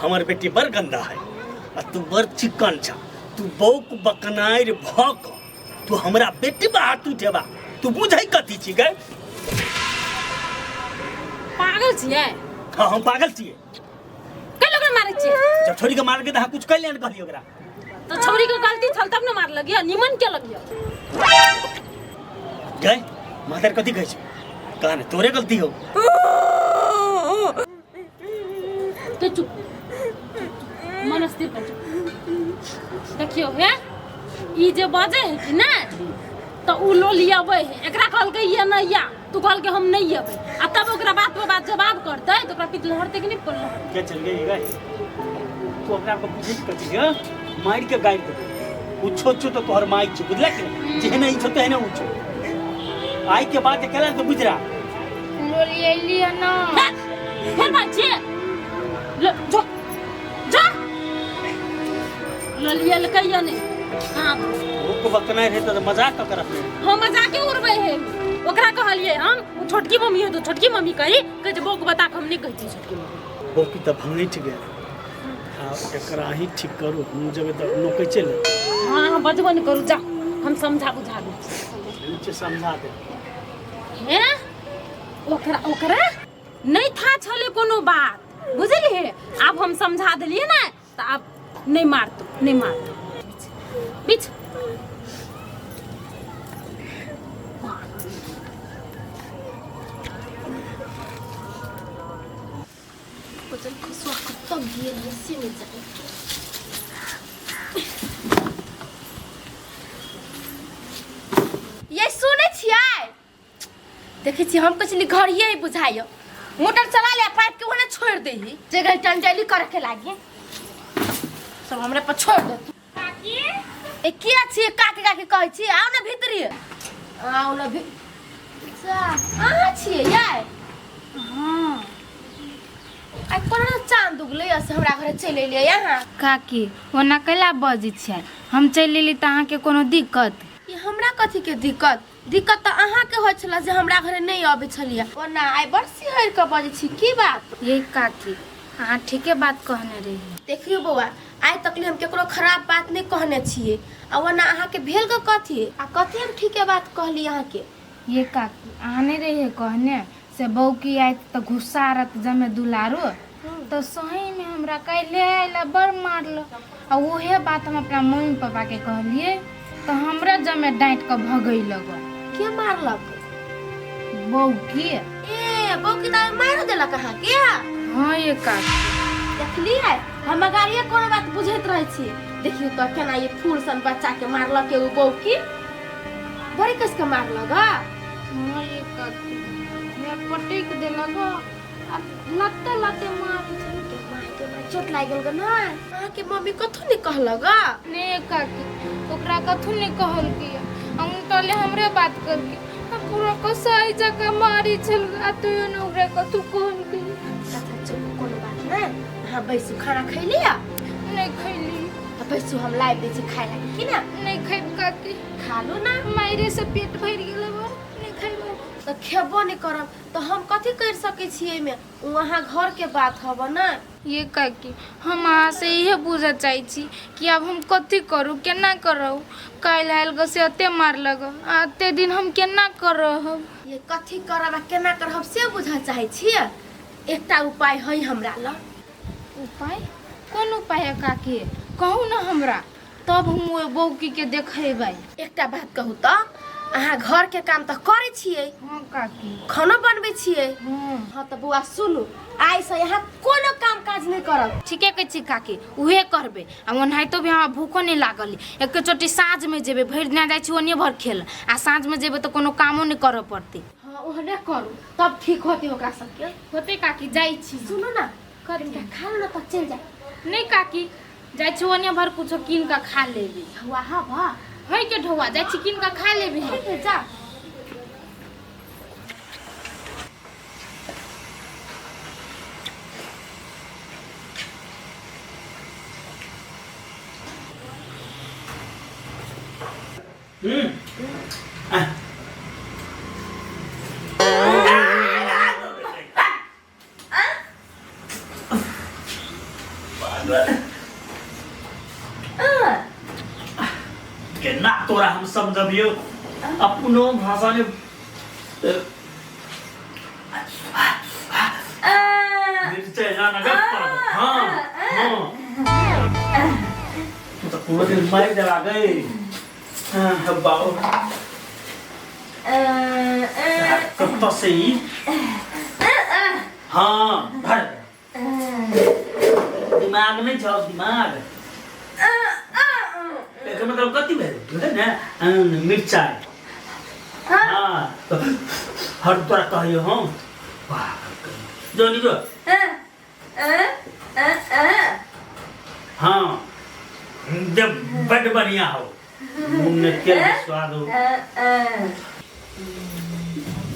हमर बेटी बड़ गंदा है आ तू बड़ चिकन छ। तू बौक बकनारि भऽ कऽ तू हमरा बेटी पर हाथ उठेबा, तू बुझै कथी छी गै? पागल छियै? हाँ, हम पागल छियै। कैला ओकरा मारै छियै? जब छोड़ी के मारलकै तऽ अहाँ कुछ कैले ने कहलियै ओकरा। तो छौरी के गलती छल तब ने मारलक या निमन के लगियो। गै मादर कथी कहै छै? कहा ने तोरे गलती हो। तो चुप, मन स्थिर कर, चुप। देखियो हे, ई जे बजे है कि ना तो उ लो लियाबै है, एकरा कहलकै ये नहीं या, तू कहलकै हम नहीं अबै, आ तब ओकरा बात पर बात जवाब करतै तो ओकरा पित लहरतै कि नहीं लहरतै? के चल गई गई तू अपना आपके बुझै कथी है? मारि के गाड़ि देबै। कुछो छो तो तोहर माइक छौ, बुझला कि नहीं? जेहने ई छौ तेहने उ छौ। आई के बाद केला तो बुझ रहा। लोलियली है ना। हे, फेर बात छियै। ले, जो जा ललियलकै या नहीं। हाँ ओ बकनाइ रहे तऽ मजाक कऽ रखने। हम मजाके उड़बै है। ओकरा कहलियै हम ओ छोटकी मम्मी है तो छोटकी मम्मी कही कहै छै बौक बता के हम नहीं कहै छियै छोटकी मम्मी। बौकी तऽ भंगठि गेल। आब एकरा अहीं ठीक करू, हम जेबै तऽ नोकै चलि। हाँ हाँ बजबो नहीं करू, जा हम समझा बुझा दै छी। नीचे समझा दे। हे ओकरा ओकरा नहीं था छले कोनो बात, बुझलियै? आब हम समझा देलियै ने तऽ आब नहीं मारतो, नहीं मारतो। बीच पचल खसुआ कतऽ गेल है से नहि जानि। ये सुनै छियै? देखै छियै हम कहै छली घरिये बुझाइयो मोटर चला ले, पाइप के ओने छोड़ दे ही जगह टंजली करे के लागी सब हमरे पर छोड़ दे। काकी ए किया छियै काकी काकी कहै छी? आउ ने भीतरी, आउ ने भी जा, अहाँ छियै यै? हाँ। आइ कोना चाँद उगलै से हमरा घरे चलि एलियै अहाँ? काकी ओना कैला बजै छियै? हम चलि एली तऽ अहाँके कोनो दिक्कत? ई हमरा कथी के दिक्कत? दिक्कत तऽ अहाँके होइ छलै जे हमरा घरे नहि अबै छलियै। ओना आइ बड़ सिहरि कऽ बजै छी, की बात? ये काकी अहाँ ठीके बात कहने रही। देखियौ बौआ, आइ तकले हम केकरो खराब बात नहि कहने छियै, आ ओना अहाँके भेल गऽ कथी? आ कथी हम ठीके बात कहली अहाँके? ये काकी अहाँ नहि रहियै कहने से बौकी आयत तऽ गुस्सा रहत जमे दुलारू, तऽ सहीमे हमरा काल्हि आयल बड़ मारल, आ उहे बात हम अपना मम्मी पापाके कहलियै तऽ हमरा जमे डाँटि कऽ भगैलक। के मारलक? बौकी। ए बौकी तऽ मारि देलक अहाँके? हाँ ये काकी। देखलियै हम अगाड़िए कोनो बात बुझैत रहै छी। देखियौ तऽ केना ई फूल सन बच्चाके मारलक एगो बौकी, बड़ी कस के मारलक। हाँ ये काकी हमरा पटकि देलक आ लत्ते लत्ते मारै छै। के माय के माय, चोट लागि गेल ग? नहि अहाँके मम्मी कथू नहि कहलक? नहि काकी ओकरा कथू नहि कहलकै, हम तले हमरे बात करके आ पूरा कसाई जकाँ मारै छल, आ तैयो ने ओकरा कथू कहलकै। अच्छा चलू कोनो बात नहि, अहाँ बैसू। खाना खैली? नहि खैली। तऽ बैसू, हम लाबि दै छी खाय लागी की ना? नहि खैब काकी। खा लू ना। मारे से पेट भरि गेलै, नहि खैब। तऽ खेबो नहि करब तऽ हम कथी करि सकै छियै एहिमे? ओ अहाँ घरके बात हब ने। ये काकी हम अहाँसँ इहे बुझऽ चाहै छी कि आब हम कथी करू, केना करब? काल्हि आयल गऽ से एते मारलक, आ एते दिन हम केना करब? ये कथी करब आ केना करब से बुझऽ चाहै छियै? एकटा उपाय है हमरा लग। उपाय? कोन उपाय है काकी? कहू ने हमरा, तब हम ओहि बौकीके देखेबै। एकटा बात कहू तऽ, अहाँ घरके काम तऽ करै छियै? हाँ काकी। खानो बनबै छियै? हाँ। हाँ तऽ बौआ सुनू, आइसँ यहाँ कोनो काम काज नहि करब। ठीके कहै छी काकी, उहे करबै। आ ओनाहितो भी हमरा भूखो नहि लागल, एके चोटी साँझमे जेबै, भरि दिना जाइ छी ओन्ने भर खेल, आ साँझमे जेबै तऽ कोनो कामो नहि करऽ पड़तै। हाँ ओहने करू तब ठीक होतै ओकरा सबके। होतै काकी, जाइ छी। सुनू ने, कथी? खा लू ने तऽ चलि जाय। नहि काकी, जाइ छी ओन्ने भर कुछो कीन कऽ खा लेबै। ढौआ हब है के ढौआ, जाइ छी कीन कऽ खा लेबै हम। ठीक है जा। केना तोरा हम समझबियौ अपनो भाषा में मिर्चाई ना नगर हाँ हाँ तू तो पूरा दिन मार देला गई हाँ बाबू कत्ता से ही हाँ भर दिमाग नहीं छौ दिमाग एकर मतलब कथी भेल बुझल ने मिरचाइ हाँ तो हर तोरा कहियो हम वाह जो निको हाँ जब बड बढ़िया हो मुंह में तेल के स्वाद हो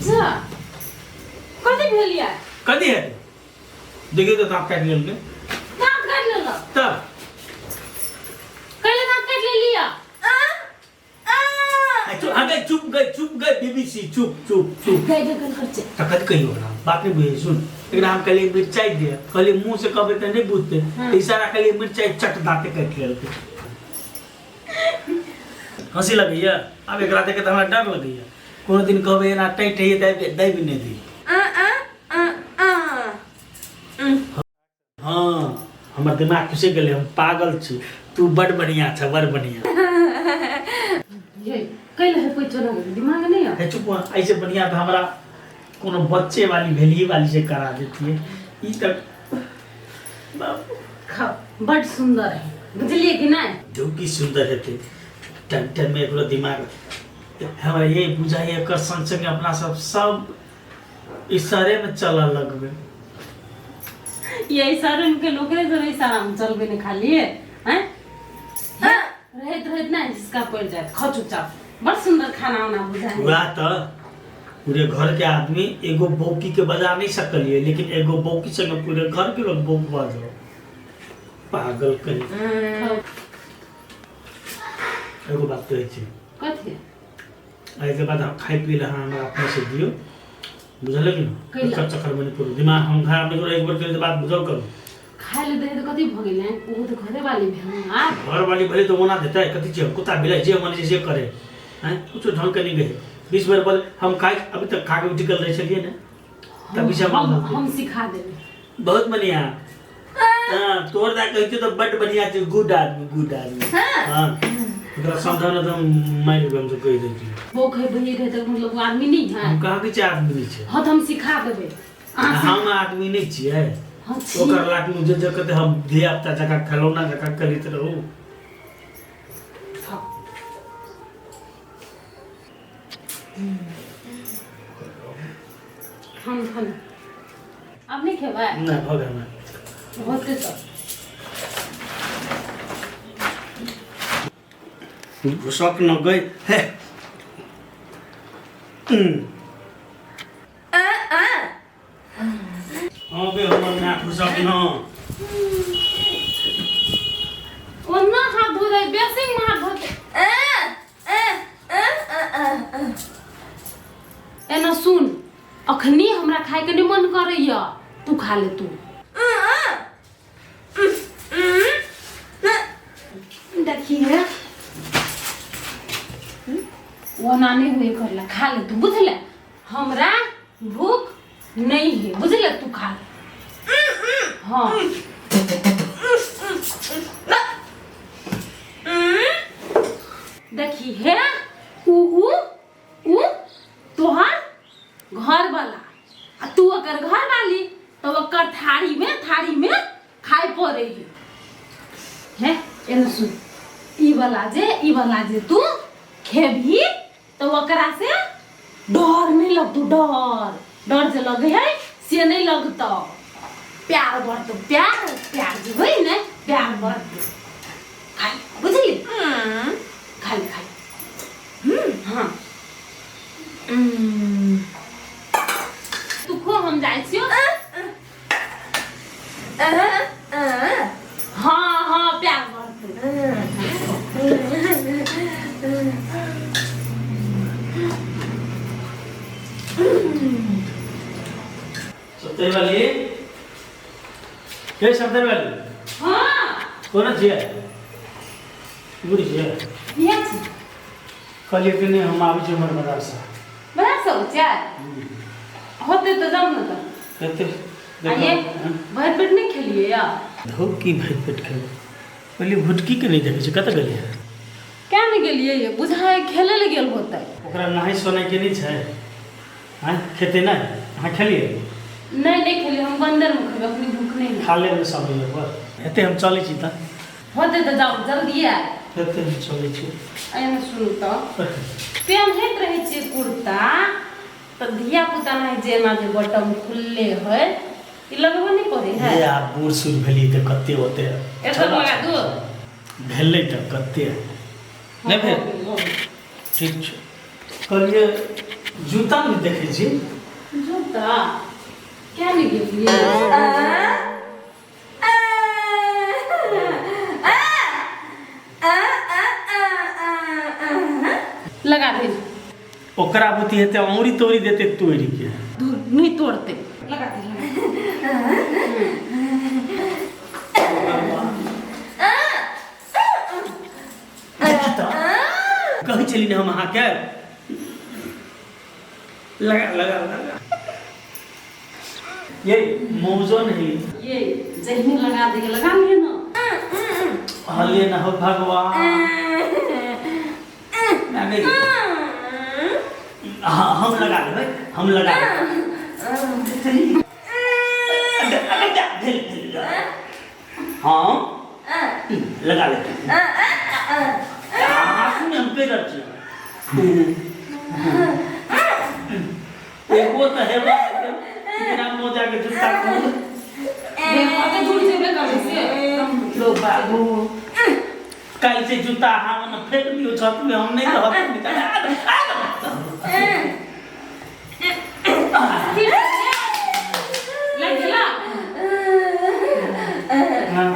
जा कथी भेल या कथी है देखियो तो दाँत काटि लेलकै दाँत काटि लेलक तब कैले दाँत काटि लेलिया चुप हाँ गए चुप गए चुप गए बीबीसी चुप चुप चुप गए गए गए खर्चे तखन कहियो ओकरा बात नहीं बुझे सुन एकरा हम कहलिए मिरचाई दे कहलिए मुंह से कहबै तऽ नहि बुझतै हाँ। तऽ इशारा कहलिए मिरचाई चट दाँते काटि लेलकै हँसी लगैया आब एकरा देखे तऽ हमरा डर लगैया कोनो दिन कहबै एना टाइट होइए तऽ दाबि नहि दी हाँ हमर दिमाग घुसि गेलै हम पागल छी तू बड़ बढ़िया छ बड़ बढ़िया ये कैले है पैचो ना दिमाग नहीं है हे चुप ऐसे बढ़िया तो हमरा कोनो बच्चे वाली भेलिए वाली से करा देती ई तक बाप खाओ बड़ सुंदर है बुझलिए कि नहीं जो की सुंदर हेतै टाइम टाइम में एकरो दिमाग हमरा ये बुझाइए एकर संग संग अपना सब सब इशारे में चलऽ लगबै ये इशारे में के लोग रे इशारा में चलबे नहीं खाली हैं रहत रहत ना जिसका पड़ जाए खाओ चुपचाप बड़ सुंदर खाना उना बुझाए वएह तऽ पूरे घर के आदमी एगो बौकी के बजा नहीं सकलिए लेकिन एगो बौकी संगे पूरे घर के लोग बौक बजाओ पागल कहीं खाओ एगो बात कहै छी कथी एहिके बाद हम खाइ पी लए अहाँ हमरा अपने से दियौ बुझलियै कि नहि कैला? चक्कर चक्कर में नहि पड़ू दिमाग हम खराब नहि करू एक बेर कहलियै तऽ बात बुझल करू खाय ले दे तऽ कथी भऽ गेलै ओहो तऽ घरे वाली भेल आ घर वाली भले तऽ ओना देतै कथी छै कुत्ता बिलाइ जे मन छै से करे आँय कुछो ढंग के नहि गए 20 बेर बोले हम खाइ अभी तक खा के टिकल रहै छलियै ने तब पीछे हम माल हम सिखा देबै बहुत बढ़िया हाँ तोर दा कहै छियौ तऽ बड बढ़िया छै गुड आदमी गुड आदमी हाँ ओकरा समझाना तऽ मारि देबै हम सब कहि दै छी वो कहै बहिन रहै तऽ मतलब वो आदमी नहीं है हम कहाँ के छै आदमी नहि छै हाँ तऽ हम सिखा देबै अहाँ हम आदमी नहि छियै हाँ छी ओकर लाख में जे जगह हम धिया पुता जकाँ खेलौना जकाँ खेलैत रहू हाँ। खाना खाना आब नहि खेबै नहि भऽ गेल हमरा। होतै तऽ घुसक न गई हे हाँ बे हमर ना घुसक न ओना हाथ धो दे बेसिंग में हाथ धोते एना सुन अखनी हमरा खाय के नहीं मन करैया तू खा ले तू देखिए ओना नहीं हुए करला खा ले तू बुझले हमरा भूख नहीं है बुझले तू खा ले हाँ देखी हे ऊ ऊ ऊ तोहर घर वाला आ तू ओकर घर वाली तो ओकर थारी में खाय पड़े है हे एने सुन ई वाला जे तू खेबही तो ओकरा से डर नहीं लगतो डर डर जे लगे है से नहीं लगतो प्यार बढ़तो प्यार प्यार जे होइ ने प्यार बढ़तो खा ले, बुझली खा ले खा ले हाँ तू खो हम जाइ छियो हाँ हाँ प्यार बढ़तौ सत्तर वाली हे सत्तर वाली हाँ कोना छियै बुढ़ी छियै इएह छी कहलियै कि नहि हम आबै छी हमर बाजारसँ बड़ा सब छै होते तऽ जाउ ने तऽ हेतै आइए भरि पेट नहि खेलियै या धूप की भरि पेट खेबै पहिले भुटकीके नहि देखै छी कतऽ गेलियै क्या नहि गेलियै ये बुझाय खेले लए गेल होतै ओकरा नहाय सोनायके नहि छै आँय खेतै नहि अहाँ खेलियै नहि नहि खेलियै हम बन्दरमे खेबै अखनी भूख नहि है खा लेबै समय पर हेतै हम चलै छी तऽ होतै तऽ जाउ जल्दी आयल हेतै हम चलै छी एहिमे सुनू तऽ पेन्हैत रहै छियै कुर्ता तऽ धिया पुता नहि जे एना जे बटम खुलले है ई लगबो नहि करै है हे आब बूढ़ सूढ़ भेली तऽ कते ओते एकर लगा दू भेलै तऽ कते नहि भेल ठीक छै कहलियै जूता नहि देखै छी जूता क्या नहि गेलियै लगा दे ओकरा बुद्धि हेतै औरी तोरी देतै तोड़ि के दूर नहीं तोड़ते लगा दे लगा दे। देखी तऽ कहै छली ने हम अहाँके लगा लगा लगा ये मौजो नहीं ये जहिने लगा देंगे लगा लिए ना हले न हो भगवान ना नहीं हाँ हम लगा लेबै हम लगा लेबै हाँ लगा लेते हाथ में हम पे रख एगो तऽ हेबा बिना मोजा के जूता को कते दूर जेबे करै से लो बाबू काल्हि से जूता अहाँ ओने फेंक दियौ छत में हम नहीं रहब निकाल लग गेला हाँ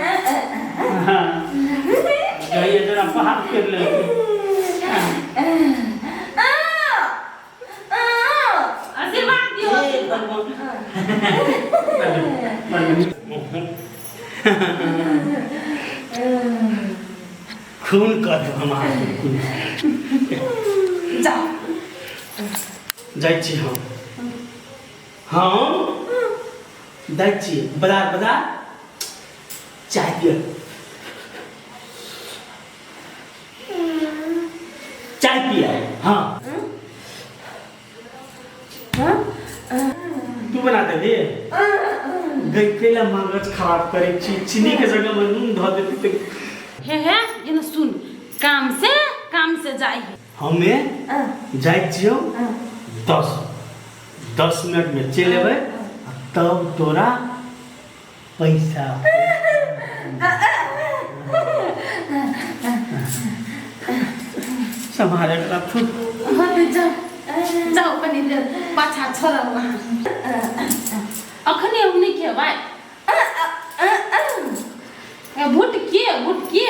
हाँ जाइए जरा पहाड़ कर ले आशीर्वाद दियो खून कऽ देब हम अहाँके खून जाओ जाइ छी हम हम जाइ छी बाजार बाजार चाय पिय चाय पिय हाँ तू बना देबी गई कैला मगज खराब करे छी चीनी के जगह में नून धऽ देती तऽ हे हे ये ना सुन काम से काम से जाई है हमे जाइ छियौ दस दस मिनट में चलि एबै आ तब तोरा पैसा सम्हारे राखू हाँ तो जाओ जाओ कनी देर पाछा छोड़ब अहाँ अखने हम नहीं खेबै ए, भुट के भुट के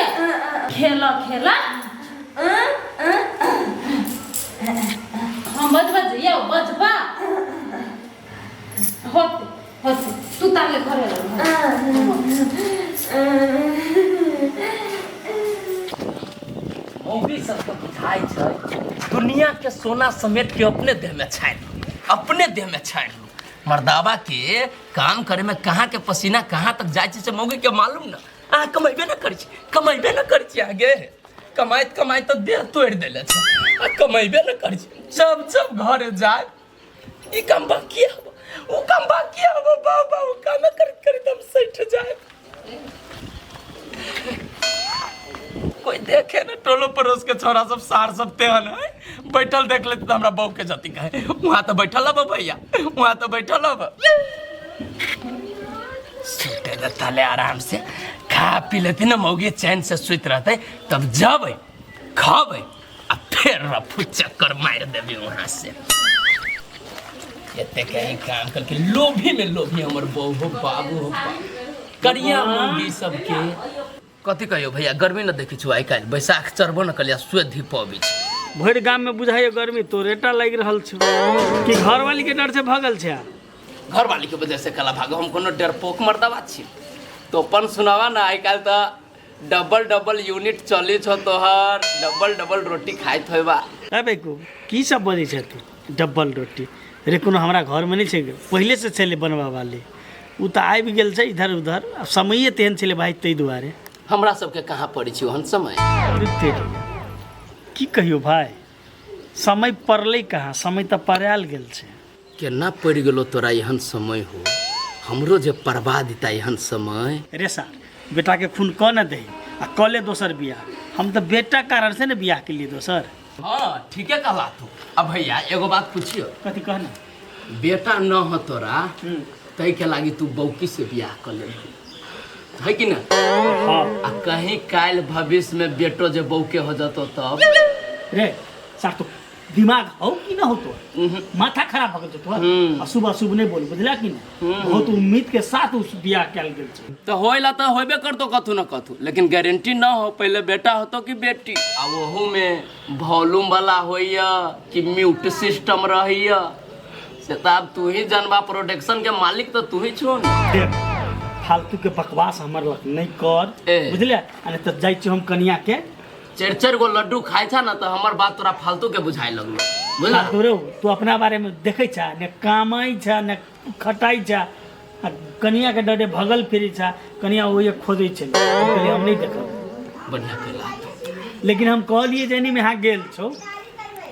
खेल खेल हम बजबा जइयो बजबा होते होते तू ताले घरे रह मौगी सबके बुझाइ छै दुनिया के सोना समेट के अपने देह में छानि लू अपने देह में छानि लू मर्दावा के काम करे में कहाँ के पसीना कहाँ तक जाइ छै से मौगी के मालूम न अहाँ कमेबे न करै छी कमेबे न करै छी आगे कमाइत कमाइत तऽ देह तोड़ि देले छै आ कमेबे न करै छी जब जब घरे जाय ई काम बाकी हब उ काम बाकी हब बाबा बाबू काम करैत करैत हम सठि जाय कोई देखे ना टोलो पड़ोस के छोरा सब सार सब तेहन है बैठल देख लेते तो हमरा बहू के जति कहे वहाँ तो बैठल अब भैया वहाँ तो बैठल अब सुते दे ताले आराम से खा पी लेती ना मौगी चैन से सुत रहते तब जब खबै आ फेर रफू चक्कर मार देबी वहाँ से एते कहीं काम करके लोभी में लोभी हमर बहू हो बाबू हो बाबू। करिया मौगी सबके कथी कहियो भैया गर्मी न देखै छु आइ काल्हि बैसाख चढ़बो न कलिया सुए धीप अबै छै भरि गाममे बुझाइए गर्मी तोरेटा लागि रहल छौ कि घरवाली के डर से भगल छै घरवाली के वजह से कला भागो हम कोनो डरपोक मर्दबा छी तो अपन सुनावा ना आइ काल्हि तऽ डबल डबल यूनिट चले छो तोहर, डबल डबल रोटी खाइत होइबा। अरे बेकू की सब बजै छै तू? डबल रोटी रे कोनो हमरा घरमे नहि छै, पहिलेसँ छलै बनबा वाली, ओ तऽ आबि गेल छै इधर उधर। आब समये तेहन छलै भाइ, ताहि दुआरे। हमरा सबके कहाँ पड़ै छै ओहन समय। अरे तेरी, की कहियौ भाइ, समय पड़लै कहाँ, समय तऽ पड़ायल गेल छै। केना पड़ि गेलो तोरा एहन समय हो, हमरो जे पड़बा दिता एहन समय। रे सार, बेटाके खून कऽ ने दही आ कऽ ले दोसर बियाह। हम तऽ बेटा कारण से ने बियाह के लिए दोसर। हाँ ठीके कहला तू। अब भैया एगो बात पूछियो। कथी कह ना। बेटा न हो तोरा तै के लागी तू बौकी से बियाह कर ले है कि ना? हाँ। आ कहीं काल्हि भविष्य में बेटो जे बौके हो जतो तब? रे सार, तू दिमाग हो कि ना हो तो माथा खराब हो गेल छौ तोहर। अशुभ अशुभ नहीं बोल, बुझला कि ना? बहुत उम्मीद के साथ उस बियाह कयल गेल छै। तो होइला तो होबे करतो कथू न कथू, लेकिन गारंटी न हो पहले बेटा होतो कि बेटी। आ ओहू में वॉल्यूम वाला होइया कि म्यूट सिस्टम रहैया से तो आब तू ही जानबा, प्रोडक्शन के मालिक तो तू ही छो न। देख, फालतू के बकवास हमर लग नहीं कर, ए। बुझले? आ नहीं तो जाइ छी हम कनिया के। चारि चारि गो लड्डू खाइ छा ना तो हमर बात तोरा फालतू के बुझाइ लगलो, बुझला? फालतू रे, तू अपना बारे में देखै छा ने, कामै छा ने खटाइ छा, आ कनिया के डरे भगल फिरै छा। कनिया ओहे खोजै छै, हम कहलियै हम नहीं देखब। बढ़िया कैला। लेकिन हम कहलियै जे एनी में यहाँ गेल छौ।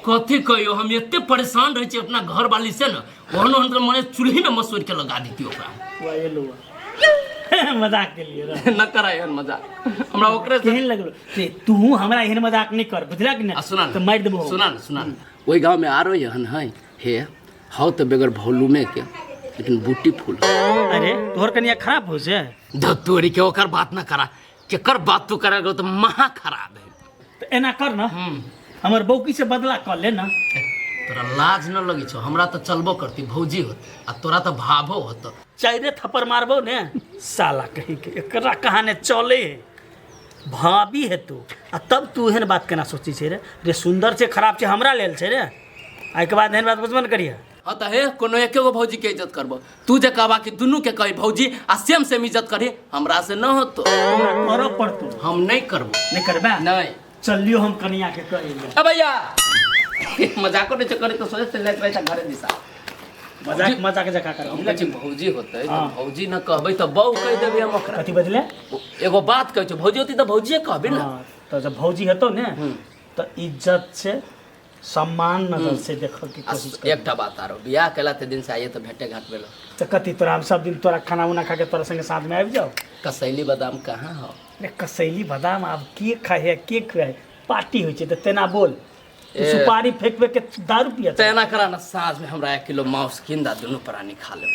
कथी कहियो, हम एते परेशान रहै छी अपना घर वाली से न, ओहन ओहन तऽ मने चूल्ही में मसूर के लगा देती ओकरा। वाह, एलो मजाक के लिए रह। न करा एहन मजाक हमरा ओकरे से। केहन लगलो से तू हमरा एहन मजाक नहीं कर, बुझला कि आ ना? सुना न, तो मारि देबो। सुना न, सुना न, ओहि गाँव में आरो एहन है हे हौ तऽ बगैर वॉल्यूमे के, लेकिन ब्यूटीफुल। अरे तोहर कनिया खराब हो से? धतोरी के, ओकर बात न करा, केकर बात तू करा तो महा खराब है। तो एना कर ना, हमर बौकी से बदला कर ले ना। तोरा लाज न लगे छौ? हमरा तऽ चलबो करती भौजी होत, आ तोरा तऽ भावो होत। चाइरे थप्पड़ मारबो ने साला कहीं के, एकरा कहाने चले है भाभी है तू, आ तब तू एहन बात केना सोची छै रे? रे सुंदर छै खराब छै हमरा लेल छै रे। एहिके बाद एहन बात बुझबो ने करिहे। हाँ तऽ हे कोनो एके गो भौजी के इज्जत करबो, तू जे कहबा कि दुनू के कही भौजी आ सेम सेम इज्जत करी, हमरा से न होतो। तोरा करऽ पड़तो। हम नहीं करबो। नहीं करबा? नहीं। चलियो हम कनिया के कही ले। अ भैया मजाको नहीं करे तो सोचे चल जाइत रहै घरे दिशा। मजाक मजाक जका कर। हम कहै छी भौजी होतै तऽ हाँ। भौजी न कहबै तऽ बहू कहि देबै हम ओकरा। कथी बजले? एगो बात कहै छौ, भौजी होती तऽ भौजिए कहबै ने। हाँ, तऽ जब भौजी हेतौ ने तऽ इज्जत से सम्मान नजर से देखऽ के आ कोशिश कर। एकटा बात आरो, बियाह केला ते दिन से आइए तऽ भेंटे घाट भेलो। तऽ कथी तोरा हम सब दिन तोरा खाना उना खा के तोरा संगे साथ में आबि जाओ? कसैली बादाम कहाँ हो? अरे कसैली बादाम आब के खाइ है, के खुआइ, पार्टी होइ छै तऽ तेना बोल। ए। सुपारी फेंक फेंक के दारू पियत। तेना करा ना, साँझ में हमरा 1 किलो मांस कीन दा, दुनू प्राणी खा लेब।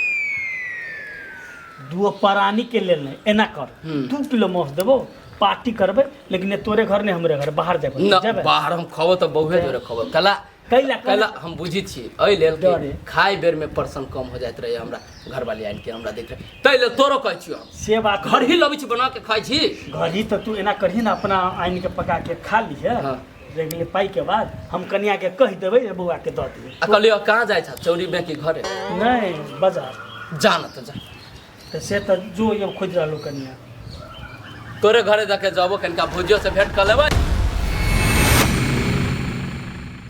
दू प्राणी के लेल नहीं, एना कर 2 किलो मांस देबो, पार्टी करबै, लेकिन ने तोरे घर ने हमरे घर, बाहर जेबै। न जेबै? बाहर हम खबो तऽ बहुए जोरे खबो। कला कैला कैला हम बुझी छी एहि लेल कि डरे। खाय बेर में पर्सन कम हो जाइत रहे, हमरा घरवाली आनि के हमरा देख रहे, ताहि लेल तोरो कहै छियौ हम। से बात घर ही लबै छी बना के खाइ छी। घर ही तऽ तू एना करही ने, अपना आनि के पका के खा लिहे। हाँ। रहि गेलै पाइ के बाद, हम कनिया के कहि देबै जे बौआ के दऽ दिहे। आ कहलियौ कहाँ जाइ छा, चौरी में कि घरे? नहीं बाजार। जा न तऽ जा। तऽ से तऽ जो ये खोजि रहलौ कनिया। तोरे घरे जाके जबो, कनिका भौजियो से भेंट कऽ लेबै।